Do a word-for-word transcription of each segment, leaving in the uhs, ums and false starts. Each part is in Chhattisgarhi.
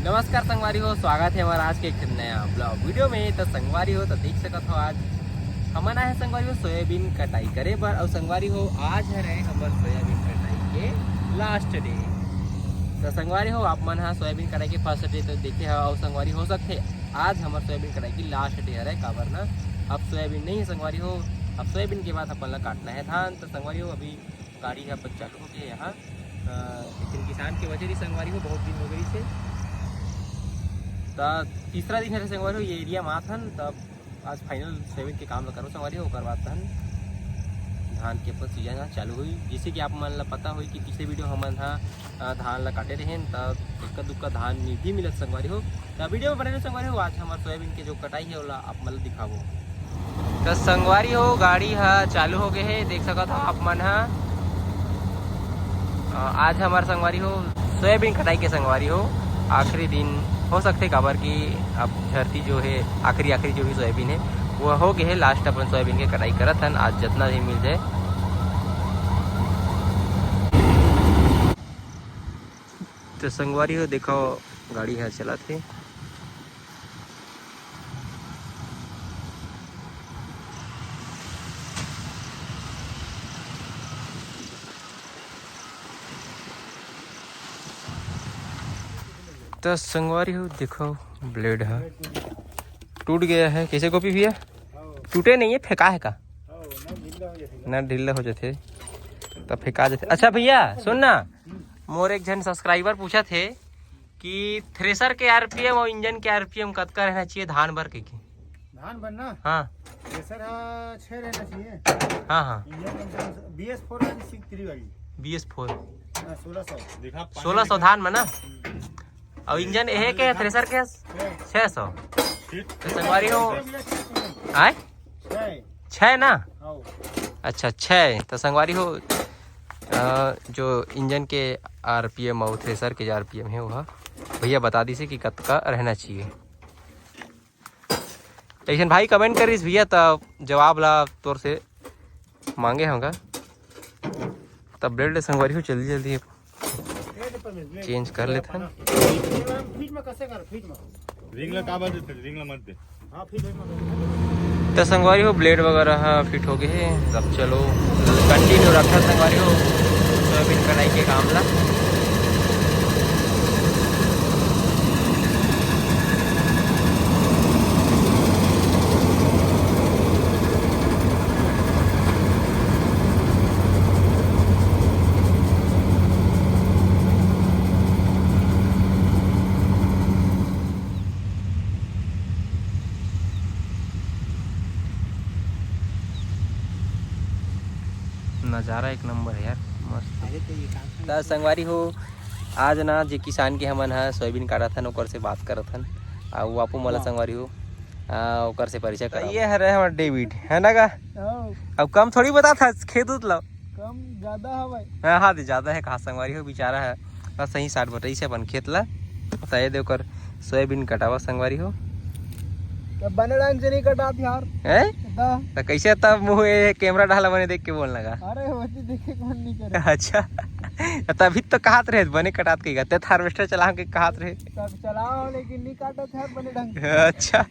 नमस्कार संगवारी हो, स्वागत है हमारा आज के एक नया ब्लॉग वीडियो में। तो संगवारी हो, तो देख सकत हो, आज हमन आए हैं संगवारी हो सोयाबीन कटाई करे बर। और संगवारी हो, आज हरे हमर सोयाबीन कटाई के लास्ट डे। तो संगवारी हो, आप मन हा सोयाबीन कटाई के फर्स्ट डे तो देखे हो, और संगवारी हो सकथे आज हमर सोयाबीन कटाई की लास्ट डे हरे, काबर ना अब सोयाबीन नहीं है संगवारी हो। अब सोयाबीन के बाद अपन ला काटना है धान। तो संगवारी हो, अभी गाड़ी ह अपन चालू होके यहाँ, अ, लेकिन किसान के वजह रही संगवारी हो, बहुत दिन हो गई से। त तीसरा दिन हरे संगवारी हो, ये एरिया में आथन, तब आज फाइनल सोयाबीन के काम ल करो संगवारी हो, ओकर बाद तहन धान के अपन सीजन ह चालू हुई। जैसे कि आप मन ल पता होई कि पिछले वीडियो हमन ह, अ, धान ल काटे रहेन, त इक्का दुक्का धान भी मिलत संगवारी हो। त वीडियो में बने रहो संगवारी हो, आज हमर सोयाबीन के जो कटाई है, ओला आप मन ल दिखाबो। तो संगवारी हो, गाड़ी ह चालू हो गए हे, देख सकत हो आप मन ह। अ, आज हमार संगवारी हो सोयाबीन कटाई के संगवारी हो आखिरी दिन हो सकथे, काबर कि अब झरती जो है आखिरी आखिरी जो भी सोयाबीन है वो हो गए है। लास्ट अपन सोयाबीन के कटाई करत हन, आज जितना भी मिल जाए। तो संगवारी हो देखो, गाड़ी ह चलत हे। तो संगवारी हो देखो, ब्लेड ह टूट गया है। कैसे गोपी भैया? टूटे नहीं है, फेंका है का? ना ढीला हो जाथे, तो फेंका जाथे। अच्छा भैया सुन ना, मोर एक झन सब्सक्राइबर पूछा थे कि थ्रेसर के आरपीएम और इंजन के आरपीएम कतका रहना चाहिए धान बर के? धान बर ना? हाँ। थ्रेसर ह छः रहना चाहिए। हाँ, हाँ। इंजन कम से कम बी एस फोर वाली, सिक्स थ्री वाली। बी एस फोर। हाँ, सोलह सौ। सोलह सौ धान में ना? हम्म। और इंजन ये के, थ्रेसर के? छः। छः सौ। तो संगवारी हो, छः मिला, छः सौ। आए? छः। छः ना? हाँ। अच्छा, छः। तो संगवारी हो, अ, जो इंजन के आरपीएम और थ्रेसर के जो आरपीएम है, वो भैया बता दीसे कि कतका रहना चाहिए। एक झन भाई कमेंट करिस भैया, त जवाब ला तोर से मांगे होगा। तब ब्लेड ले संगवारी हो, जल्दी जल्दी चेंज कर लेथन। फ्रिज में कसे कर, फ्रिज में। रिंग ला काबर देथे? रिंग ला मत दे। हाँ, फ्रिज में। तो संगवारी हो, ब्लेड वगैरह ह फिट हो गए हे। तब चलो कंटिन्यू रखा संगवारी हो सोयाबीन कटाई के काम ला। नज़ारा एक नंबर है यार, मस्त। अरे तो ये काम त संगवारी हो, आज ना जे किसान के हमन ह सोयाबीन काटत हन, ओकर से बात करत हन। आ, वो आपो मोला वाह। संगवारी हो, आ, ओकर से परिचय त कराओ। ये हरे हमर डेविड, है ना का? हाँ। अब कम थोड़ी बतात हस खेत उत ला। कम ज्यादा है भाई। हाँ, हाँ, दे ज्यादा है, कहाँ संगवारी हो, बेचारा है। बस सही साठ बटाई से अपन खेत ला। त ये दे ओकर सोयाबीन कटावा संगवारी हो। त बने ढंग से नहीं कटात यार। हैं? त। त कैसे तब मुँह ए कैमरा डाला बने देख के बोलना का? अरे, वो तो देखे कौन नहीं करे। अच्छा। तभी तो कहत रहे, बने कटात के गते हार्वेस्टर चला के कहत रहे। तब चलाओ, लेकिन नहीं काटत है बने ढंग से। अच्छा।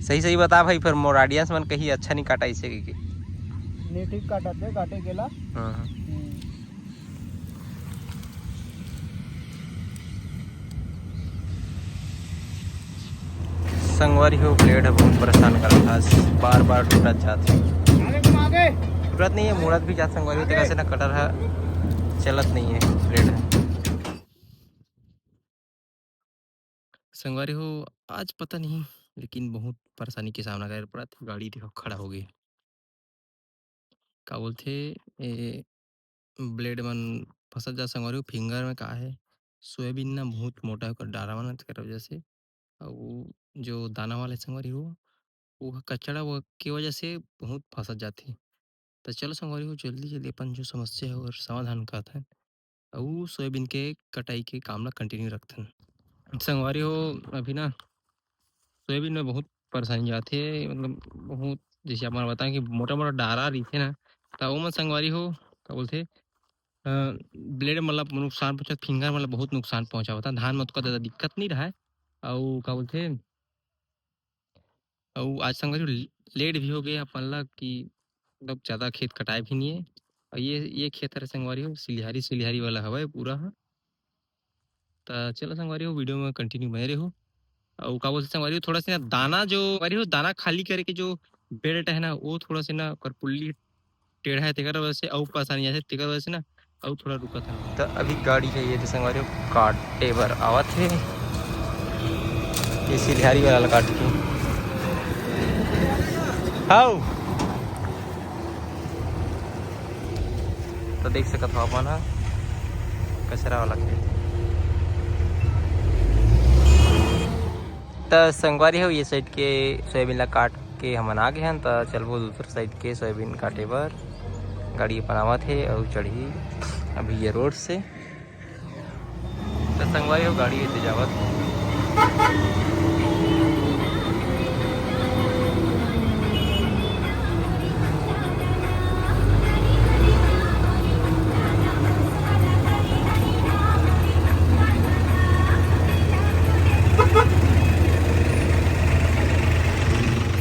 सही सही बता भाई, फिर मोर audience मन कही अच्छा नहीं काटा इसे की। नहीं, ठीक काटत है, काटे गेला। हाँ, हाँ। हम्म। संगवारी हो, ब्लेड ह बहुत परेशान करत हस, बार बार टूटत जात हे। टूटत नहीं है, मुड़त भी जात संगवारी हो, तेकर से ना कटर ह चलत नहीं है, ब्लेड ह। संगवारी हो, आज पता नहीं, लेकिन बहुत परेशानी के सामना करे पड़त हे। गाड़ी देखो खड़ा हो गई, का बोलथे, ए, ब्लेड मन फंसत जा संगवारी हो। फिंगर में का है, सोयाबीन ना बहुत मोटा है, ओकर डारा मन के वजह से, अउ जो दाना वाला संगवारी हो, वो कचड़ा वो के वजह से बहुत फंसत जाथे। तो चलो संगवारी हो, जल्दी जल्दी अपन जो समस्या है और समाधान करत हैं, अउ सोयाबीन के कटाई के काम ला कंटिन्यू रखथन। संगवारी हो, अभी ना सोयाबीन में बहुत परेशानी आथे, मतलब बहुत, जैसे आप मन बताएं कि मोटा मोटा डारा रहिथे ना, त ओमन संगवारी हो, का बोलथे, अ, ब्लेड मतलब नुकसान पहुँचावत, फिंगर मतलब बहुत नुकसान पहुँचावत। धान में तो का ज़्यादा दिक्कत नहीं रहा है। अउ का बोलते, अउ आज संगवारी हो, लेट भी हो गए अपन ला कि मतलब ज़्यादा खेत कटाए भी नहीं है। और ये, ये खेत हरे संगवारी हो, सिलिहारी, सिलिहारी वाला हवय पूरा ह। त चलो संगवारी हो, वीडियो में कंटिन्यू बने रहो। अउ का बोलते संगवारी हो, थोड़ा सा ना दाना जो, संगवारी हो, दाना खाली करे के जो बेल्ट है ना, वो थोड़ा सा ना ओकर पुल्ली टेढ़ा है, तेकर वजह से अउ परेशानी आथे, तेकर वजह से ना अउ थोड़ा रुकत है। त अभी गाड़ी है ये, तो संगवारी हो, काटे बर आवत है, ये सिलिहारी वाला ला काट के। हाउ, तो देख सकत हो अपन ह, कचरा वाला खेत। त संगवारी हो, ये साइड के सोयाबीन ला काट के हमन आ गे हन, त चलबो दूसर साइड के सोयाबीन काटे बर। गाड़ी अपन आवत हे अउ चढ़ही अभी ये रोड से। त संगवारी हो, गाड़ी एदे जावत हे।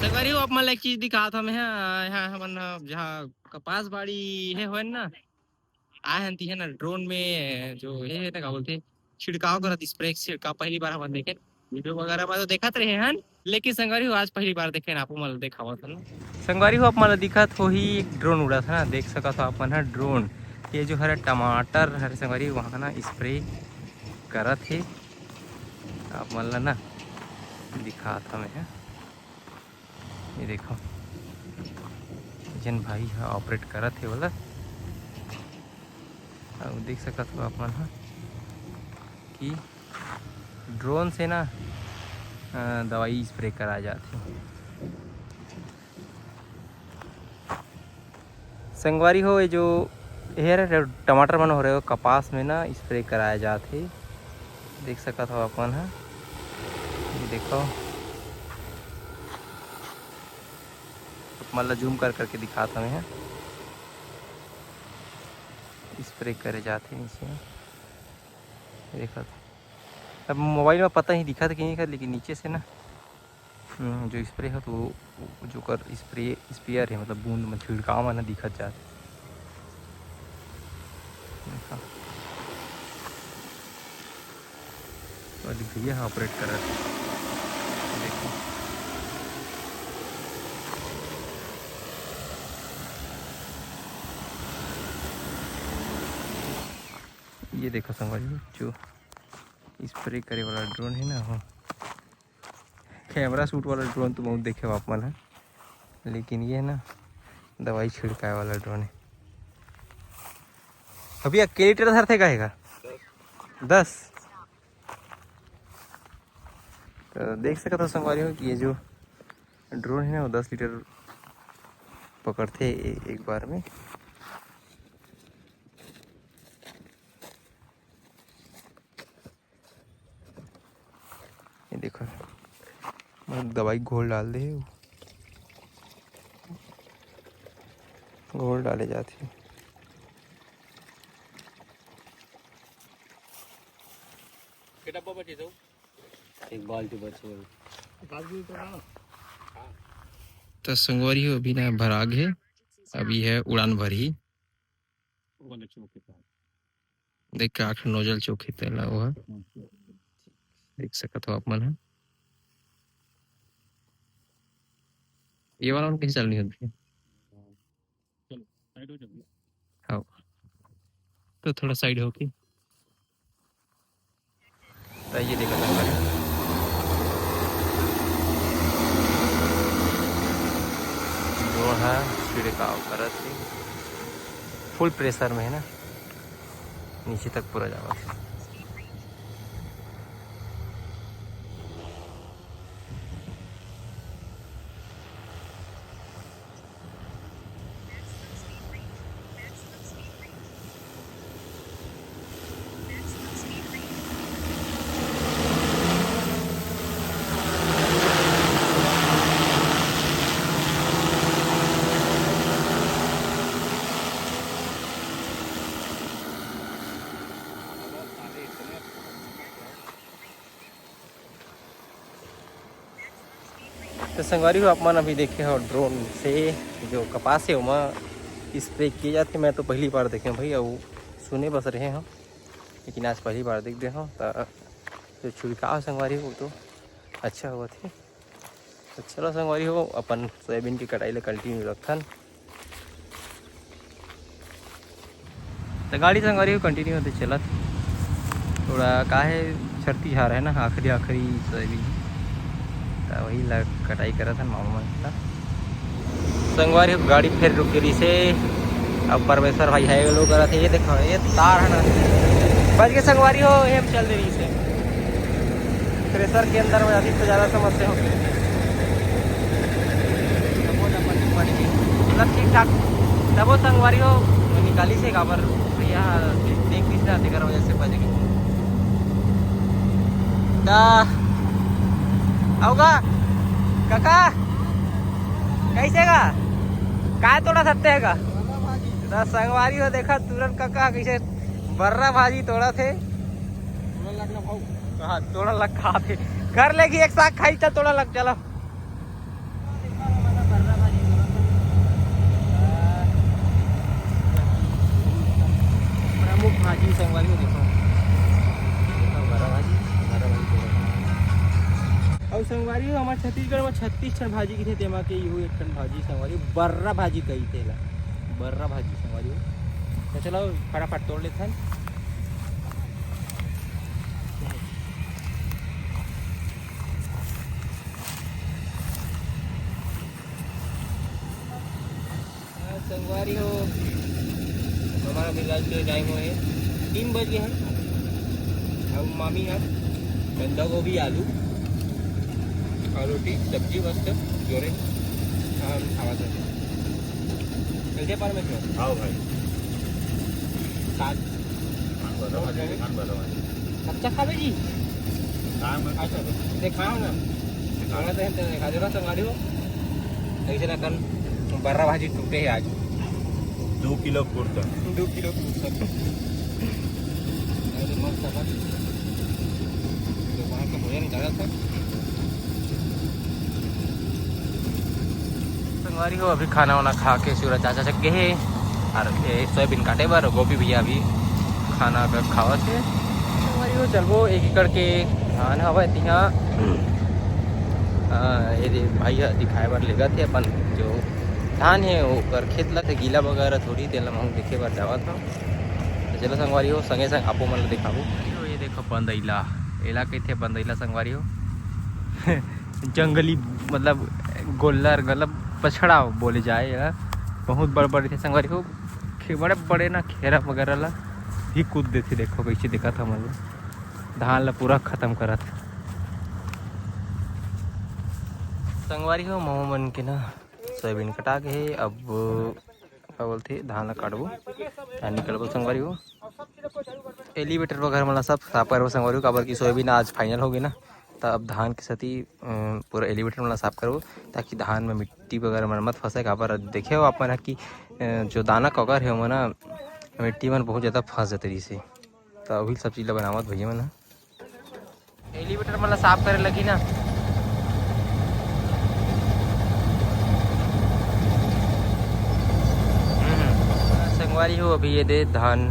संगवारी हो, आप मन ला एक चीज दिखात हमें, हाँ, यहाँ हमन ह, जहाँ कपास बाड़ी हे होय ना, आए हन तिहे ना ड्रोन में, जो ये है ना, का बोलते, छिड़काव करत, स्प्रे छिड़काव पहली बार हमन देखे। वीडियो वगैरह में तो देखत रहे हन, लेकिन संगवारी हो, आज पहली बार देखे ना, आपू मन ला देखावत हन। संगवारी हो, आप मन ला दिखत होही, एक ड्रोन उड़त हे ना, देख सकत हो आप मन ह ड्रोन। ये जो हरे टमाटर हरे संगवारी, वहाँ ना स्प्रे करत हे, आप मन ला ना दिखात हमें ह। ये देखो, जेन भाई ह ऑपरेट करत हे ओला, अउ देख सकत हो आप मन ह कि ड्रोन से ना, अ, दवाई स्प्रे कराए जाथे। संगवारी हो, ये जो ये हरे टमाटर मन हो रहे हो, कपास में ना स्प्रे कराए जात हे, देख सकत हो अपन ह, ये देखो, मतलब जूम कर करके दिखात हमें ह, स्प्रे करे जात हे नीचे में, देखत। अब मोबाइल में पता ही दिखत कि नहीं दिखत, लेकिन नीचे से ना, हम्म, जो स्प्रे हो तो वो, वो जो कर स्प्रे, स्प्रेयर है, मतलब बूंद में छिड़काव मन ह दिखत जात। देखा। और भैया ह ऑपरेट करत हे। देखो। ये देखो संगवारी, जो स्प्रे करे वाला ड्रोन है ना, वो कैमरा शूट वाला ड्रोन तो बहुत देखे हो आप मन ह, लेकिन ये ना दवाई छिड़काए वाला ड्रोन है। अभी एक के लीटर धरथे का हेगा? दस। तो देख सकत हो संगवारी हो कि ये जो ड्रोन है ना, वो दस लीटर पकड़थे ए-, एक बार में। ये देखो, मतलब दवाई घोल डाल दे हे, घोल डाले जात हे। एक बाल्टी बचे हे। तो संगवारी हो, अभी ना भराग है, अभी है उड़ान भरही। देख के आठ नोजल चौकी तेला वो ह। देख सकत हो आप मन ह। ये वाला मन कहीं चालू नहीं होती। हाँ, तो थोड़ा साइड होके। तो ये देखो संगवारी, जो है छिड़काव करत है, फुल प्रेशर में है ना, नीचे तक पूरा जावत है। तो संगवारी हो, आप मन अभी देखे हो ड्रोन से जो कपास है ओमा स्प्रे किए जाते। मैं तो पहली बार देखे हूँ भाई, अउ सुने बस रहे हूँ, लेकिन आज पहली बार देख रहे हूँ। तो जो छिड़काव संगवारी हो तो अच्छा हुआ थे। तो चलो संगवारी हो, अपन सोयाबीन की कटाई ले कंटिन्यू रखथन। तो गाड़ी संगवारी हो कंटिन्यू होते चलत, थोड़ा काहे छरती झार है ना, आखिरी आखिरी सोयाबीन, तो वही ला कटाई करत हन मामा मन ला। संगवारी हो गाड़ी फिर रुक गई से, अब परमेश्वर भाई है लोग करत है। ये देखो, ये तार है ना, बच के संगवारी हो, ये हम चल दे रही से। थ्रेसर के अंदर में जाती तो ज़्यादा समस्या होती। तबो अपन पड़ गई। मतलब ठीक ठाक। तबो संगवारी हो, निकाली से काबर भैया देख, देख दिस ना, तेकर वजह से बच गई। दा, आओगा काका, कैसे का? काय तोड़ा सकते हैं का? दा संगवारी हो, देखा तुरंत काका कैसे बर्रा भाजी तोड़ा थे। हाँ, तोड़ा लग खा थे। घर लेके एक साग खाई, चल तोड़ा लग, चलो। प्रमुख भाजी संगवारी हो, देखो। देखो, बड़ा भाजी, बड़ा भाजी, बड़ा भाजी। अउ संगवारी हो, हमारे छत्तीसगढ़ में छत्तीस ठन भाजी किथे, तेमा के इहू एक ठन भाजी संगवारी, बर्रा भाजी कही तेला, बर्रा भाजी संगवारी हो। तो चलो, फटाफट तोड़ लेथन। हाँ, संगवारी हो, हमारा भी लंच के टाइम हो है, तीन बज गए हैं। अब मामी हम बंधा गोभी, आलू और रोटी, सब्जी मस्त जोरे हम खावा थे। चलते पर में क्यों? आओ भाई। साथ खान भरो, खान भरो। कच्चा खावे जी? हाँ, मैं अच्छा, देखाओ ना। थोड़ा सा हम देखा दे रहा संगवारी हो। ऐसे ना कल बर्रा भाजी टूटे है आज। दो किलो कुर्ता। दो किलो कुर्ता। अरे मस्त था। दोपहर का भोजन करा था। संगवारी हो, अभी खाना वाना खा के सूरज चाचा चक गए हे और ये सोयाबीन काटे बर गोपी भैया अभी खाना का खावत हे। संगवारी हो, चलबो एक एकड़ के धान हवय तिहा। अ, ये दे भाई ह दिखाए बर लेगत हे अपन जो धान हे ओकर खेत ला, ते गीला वगैरह थोड़ी, तेला हम देखे बर जावत हन। तो चलो संगवारी हो, संगे संग आपो मन ला दिखाबो। ये देखो बंदैला, एला कहिथे बंदैला संगवारी हो। जंगली, मतलब गोल्लर, मतलब बछड़ा बोले जाए एला। बहुत बड़ बड़ रहिथे संगवारी हो, खे-, बड़े बड़े ना खेरा वगैरह ला भी कूद देथे। देखो कैसे देखत हमन ला, धान ला पूरा खत्म करत। संगवारी हो, मोमो मन के ना सोयाबीन कटा के हे। अब का बोलथे, धान ला काटबो, धान निकलबो संगवारी हो। एलिवेटर वगैरह मन ला सब साफ करबो संगवारी हो, काबर कि सोयाबीन आज फाइनल हो गे ना, त अब धान के सेती, अ, पूरा एलिवेटर मन ला साफ करबो, ताकि धान में मिट्टी वगैरह मन मत फंसे। काबर देखे हो आप मन ह कि, अ, जो दाना कगर हे ओमा ना मिट्टी मन बहुत ज़्यादा फंस जाते रहिसे, त वही सब चीज़ ला बनावत भैया मन ह। एलिवेटर मन ला साफ करे लगी ना। हम्म। संगवारी हो, अभी ये दे धान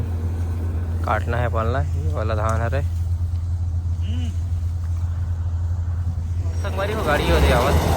काटना है अपन ला, ये वाला धान हरे। संगवारी हो, गाड़ी हो दे आवत।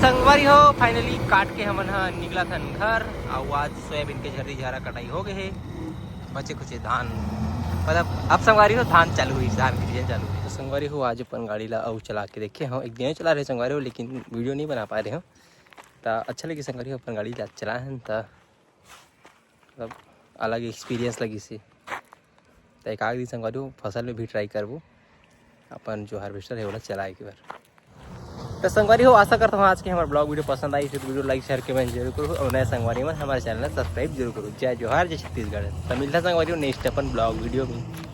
संगवारी हो, finally काट के हमन ह निकलत हन घर। अउ आज सोयाबीन के झर्री झारा कटाई हो गए हे, बचे कुचे धान, मतलब अब संगवारी हो धान चालू होइस, धान के सीजन चालू होइस। तो संगवारी हो, आज अपन गाड़ी ला अउ चला के देखे हो, एक दिन चला रहे संगवारी हो, लेकिन वीडियो नहीं बना पाए रहे हो। त अच्छा लगे संगवारी हो, अपन गाड़ी ला चलाए हन त मतलब अलग एक्सपीरियंस लगिस हे। त एक आध दिन संगवारी हो फसल में भी ट्राई करबो, अपन जो हार्वेस्टर है ओला चलाए के बर। त संगवारी हो, आशा करता हूँ आज के हमारा ब्लॉग वीडियो पसंद आई, तो वीडियो लाइक शेयर कमेंट जरूर करो, और नए संगवारी मन हमारे चैनल ला सब्सक्राइब जरूर करो। जय जोहार, जय छत्तीसगढ़। त मिलता संगवारी हो नेक्स्ट अपन ब्लॉग वीडियो में।